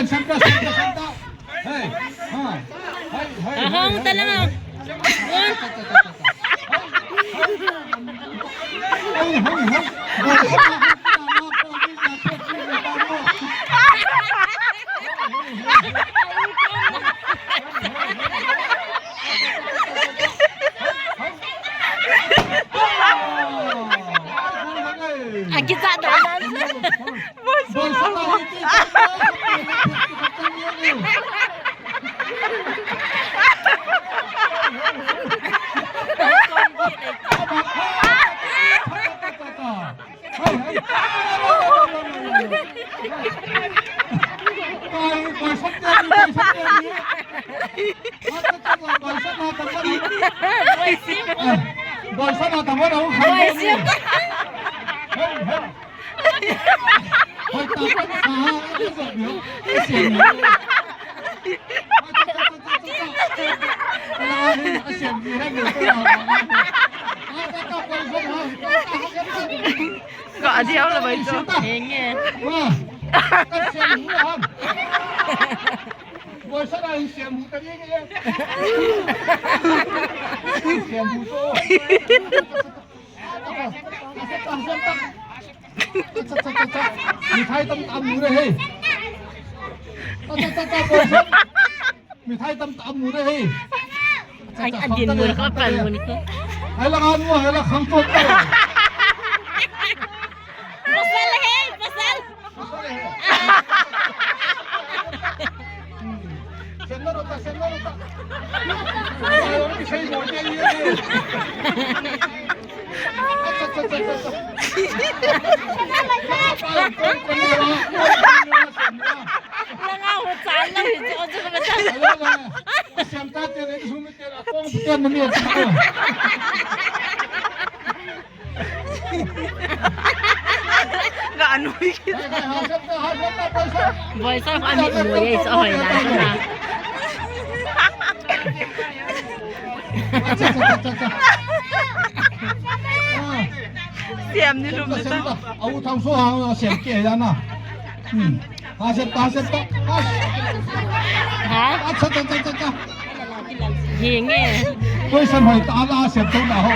Senta, senta, senta. Hei, ha. Hai, hai, hai, hai, hai. Aham, tenang. Aki tak ada. Kok dia lah baik tu. Ingat. Wah. Kan siang bulan. Bosan ah siang bulan ini. Siang bulan. ມີໄທຕ່ຳໆຢູ່ເດ້ ເຮີຍ ມີໄທຕ່ຳໆຢູ່ເດ້ ເຮີຍ. ໄອ້ອັນດິນມືນເຂົາກັນມື້ນີ້ ໃຫ້ລະງານ ໃຫ້ລະຂັງຕົວ ປາສັນເລີຍ ເຮີຍ ປາສັນ. Sen no nota, sen no nota. Sen no nota. ລະງານຫົວຈານລະເຫັນເຈົ້າເຈົ້າກະມາຈານ Sen no nota. ກະອະນຸຍ ບອຍຊອຍ ອັນນີ້ອະນຸຍ ຊອຍນະ ສຽມນີ້ລຸມ ເອົາທາງໂຊຫາ ສຽມເກຍນະ. ອືມ ຫາເສັດຕາ ເສັດຕາ ຫາ ເຮງເອີຍ ໂອ້ຍ ສັນຫອຍຕາລາເສັດຕົວໜາວ.